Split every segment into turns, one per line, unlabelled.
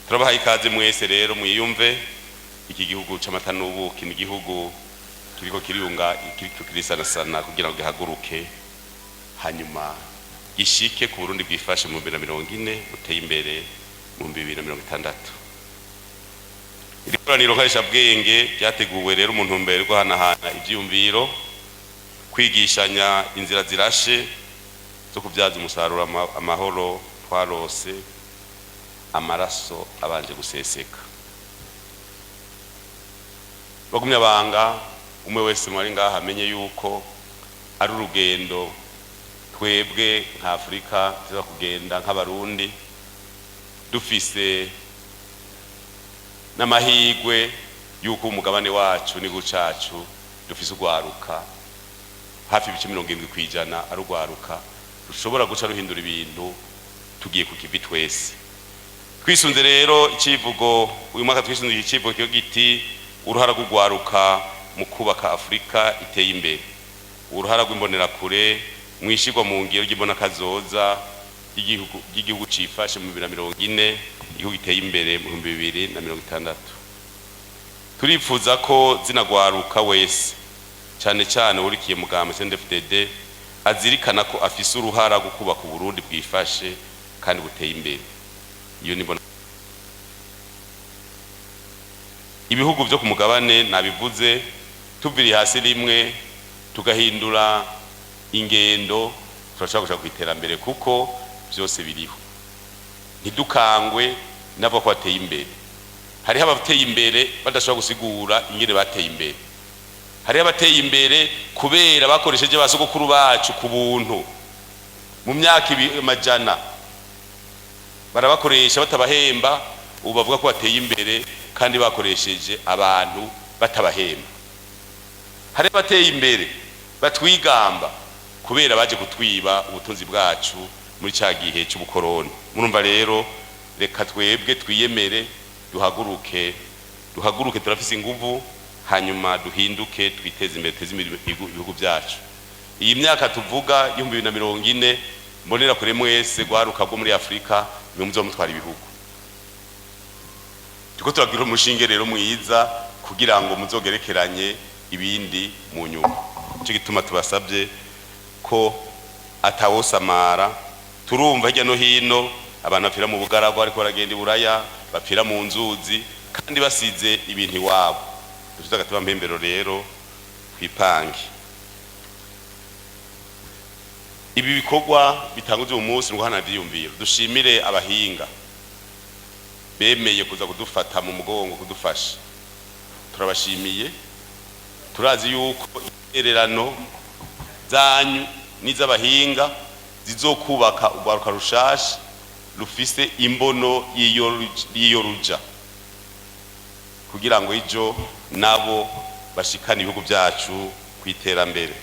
Turabahaye ikaze mwese rero, mwiyumve iki gihugu c'amata n'ubuki. Ni igihugu kiriko kiriyunga, kiriko kirisanasana kugira ngo gihaguruke, hanyuma gishike ku Burundi bwifashe mu 2040, buteye imbere mu 2060. Iri koraniro nkarishabwenge ryateguwe rero mu ntumbero yo guhanahana ivyiyumviro, kwigishanya inzira zirashe zo kubyaza umusaruro amahoro twarose amaraso abanje guseseka. Bagumya banga, umwe wese mwari ngaha amenye yuko ari urugendo twebwe nka Afurika tuza kugenda nk'Abarundi, dufise n'amahirwe yuko umugabane wacu n'igihugu cacu dufise urwaruka, hafi ibice 70% ari urwaruka rushobora guca ruhindura ibintu tugiye ku kivi twese. Twisunze rero icivugo uyu mwaka, twisunze icivugo kiyo giti: "Uruhara rw'urwaruka mu kubaka Afurika iteye imbere, uruhara rw'imbonerakure mwishirwa mu ngiro ry'imbonakazoza ry'igihugu cifashe mu 2040, igihugu giteye imbere mu 2060." Turipfuza ko zina rwaruka wese, cyane cyane urikiye mugamba CNDD-FDD, azirikana ko afise uruhara rwo kubaka Uburundi bwifashe kandi buteye imbere. Iyo ni mbona ibihugu vyo ku mugabane nabivuze, tuviriye hasi rimwe tugahindura ingendo, turashobora gushaka ku iterambere kuko vyose biriho. Ntidukangwe n'abavuga ko bateye imbere. Hariho abateye imbere badashobora gusigura ingene bateye imbere. Hariho abateye imbere kubera bakoresheje ba sogokuru bacu ku buntu mu myaka amajana, barabakoresha batabahemba. Ubu bavuga ko bateye imbere kandi bakoresheje abantu batabahemba. Hariho abateye imbere batwigamba kubera baje kutwiba ubutunzi bwacu muri ca gihe c'ubukoroni. Murumva rero, reka twebwe twiyemere, duhaguruke, duhaguruke, turafise inguvu, hanyuma duhinduke, twiteze imbere, teze imbere ibihugu byacu. Iyi myaka tuvuga 2040, mbonera kure mwese rwaruka rwo muri Afurika, nimwe muzoba mutwara ibihugu. Turiko turagira umushinge rero mwiza kugira ngo muzogerekeranye ibindi mu nyuma. Nico gituma tubasabye ko atawosamara. Turumva hirya no hino abantu bapfira mu bugaragwa ariko baragenda i Buraya, bapfira mu nzuzi kandi basize ibintu iwabo. Dufite agatima mpembero rero, twipange. Ibi bikorwa bitanguje uyu munsi ni uguhana ivyiyumviro. Dushimire abahinga bemeye kuza kudufata mu mugongo, kudufasha. Turabashimiye. Turazi yuko intererano zanyu n'iz'abahinga zizokubaka urwaruka rushasha rufise imbono y'iyo ruja, kugira ngo ejo nabo bashikane ibihugu byacu ku iterambere.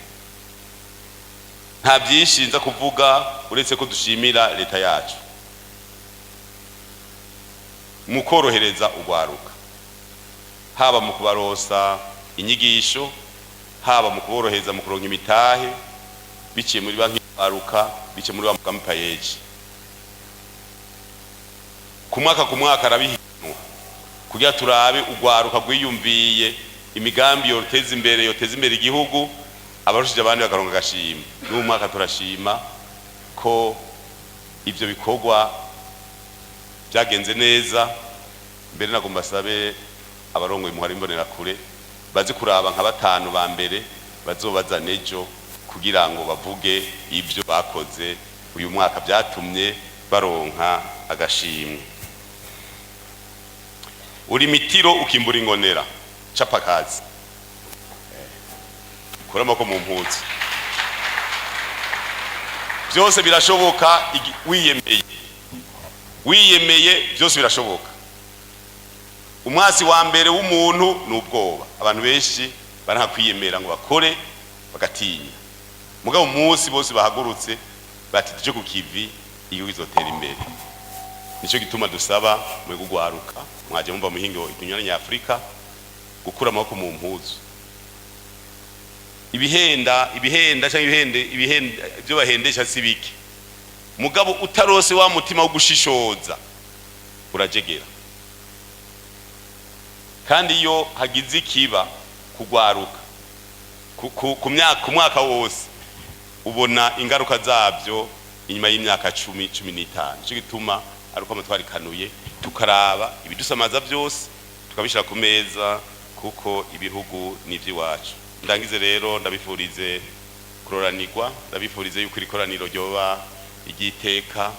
Nta byinshi nza kuvuga uretse ko dushimira leta yacu mu korohereza urwaruka, haba mu kubarosa inyigisho, haba mu kuborohereza mu kuronka imitahe biciye muri banki y'urwaruka, biciye muri wa mugambi PAEEJ. Ku mwaka ku mwaka arabihinwa kugira turabe urwaruka rwiyumviye imigambi yoteza imbere igihugu, abarushije abandi bakaronka agashima. N'uyu mwaka turashima ko ivyo bikorwa byagenze neza. Mbere nagomba sabe abarongoye umuhari Imbonerakure bazi kuraba nka batanu ba mbere bazobazana ejo kugira ngo bavuge ibyo bakoze uyu mwaka byatumye baronka agashimwe. Uri mitiro ukimbura ingonera, chapa kazi, kura amaboko mu mpuzu. Byose birashoboka wiyemeye. Wiyemeye byose birashoboka. Umwasi wa mbere w'umuntu ni ubwoba. Abantu benshi baranka kwiyemera ngo bakore, bagatinya. Mugabo umunsi bose bahagurutse bati tuje ku kivi, igihugu izotera imbere. Nico gituma dusaba mwe kugwaruka mwaje mumva muhingo inyuranye ya Afrika gukura amaboko mu mpuzu. Ibihenda, ibihenda cyangwa ibihende, ibihenda ibyo bahendesha si bike, mugabo utarose wa mutima wo gushishoza urajegera. Kandi iyo hagize ikiba kugwaruka ku myaka, ku mwaka wose, ubona ingaruka zabyo inyuma y'imyaka 10, 15. Nico gituma ari uko twarikanuye, tukaraba ibidusamaza byose, tukabishyira ku meza, kuko ibihugu ni iby'iwacu. Ndangize rero, ndabifurize kuroranirwa, ndabifurize yuko iri koraniro ryoba iry'iteka,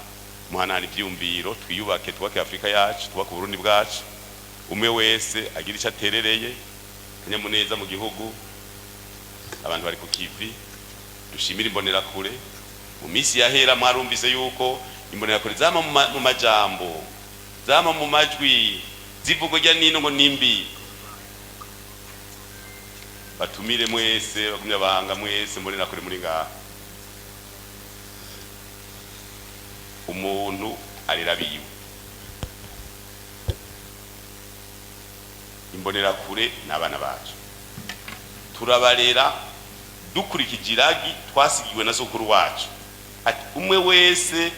muhanahana ivyumviro, twiyubake, twubake Afurika yacu, twubake Uburundi bwacu, umwe wese agira icyo aterereye. Akanyamuneza mu gihugu, abantu bari ku kivi. Dushimire Imbonerakure. Mu minsi yahera mwarumvise yuko Imbonerakure zama mu majambo, zama mu majwi, zivugwa irya nino ngo nimbi. Batumire mwese, bagumya banga mwese Mbonerakure muri ngaha. Umuntu arera biwe. Imbonerakure n'abana bacu turabarera dukurikije iragi twasigiwe na sokuru wacu, ati umwe wese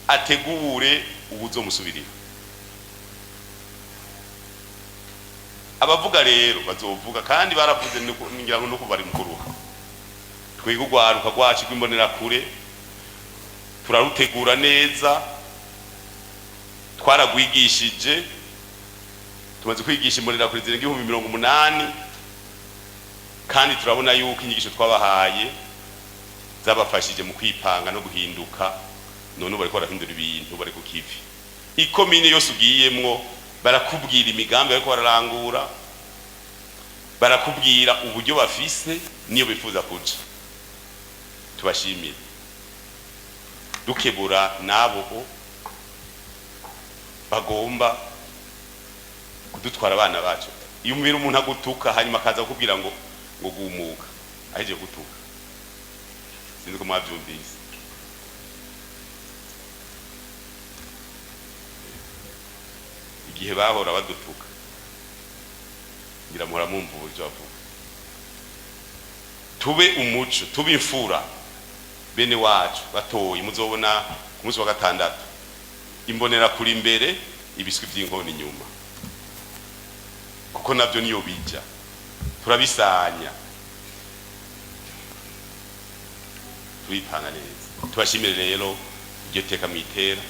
ategure ubuzomusubirira. Abavuga rero bazovuga, kandi baravuze, ngira ngo nuko bari mukuruha. Twige urwaruka rwacu rw'Imbonerakure, turarutegura neza, twaragwigishije. Tumaze kwigisha Imbonerakure zirenga 80,000, kandi turabona yuko inyigisho twabahaye zabafashije mu kwipanga no guhinduka. None ubu bariko barahindura ibintu, bari ku kivi. Ikomine yose ugiyemwo, barakubwira imigambi bariko bararangura, barakubwira uburyo bafise niyo bifuza kuja. Tubashimire, dukebura nabo bagomba kudutwara abana bacu. Iyo umubiri umuntu agutuka, hanyuma akaza kukubwira ngo gumuka, ahejeje gutuka. Sinzi ko mwavyumvise. Igihe bahora badutuka, ngira muhora mumva uburyo bavuga. Tube umuco, tube imfura, bene wacu batoyi. Muzobona ku munsi wa gatandatu imbonera kuri imbere, ibiswi vy'inkoni inyuma, kuko navyo niyo bija turabisanya, turipanga neza. Tubashimire rero iryo teka mwitera.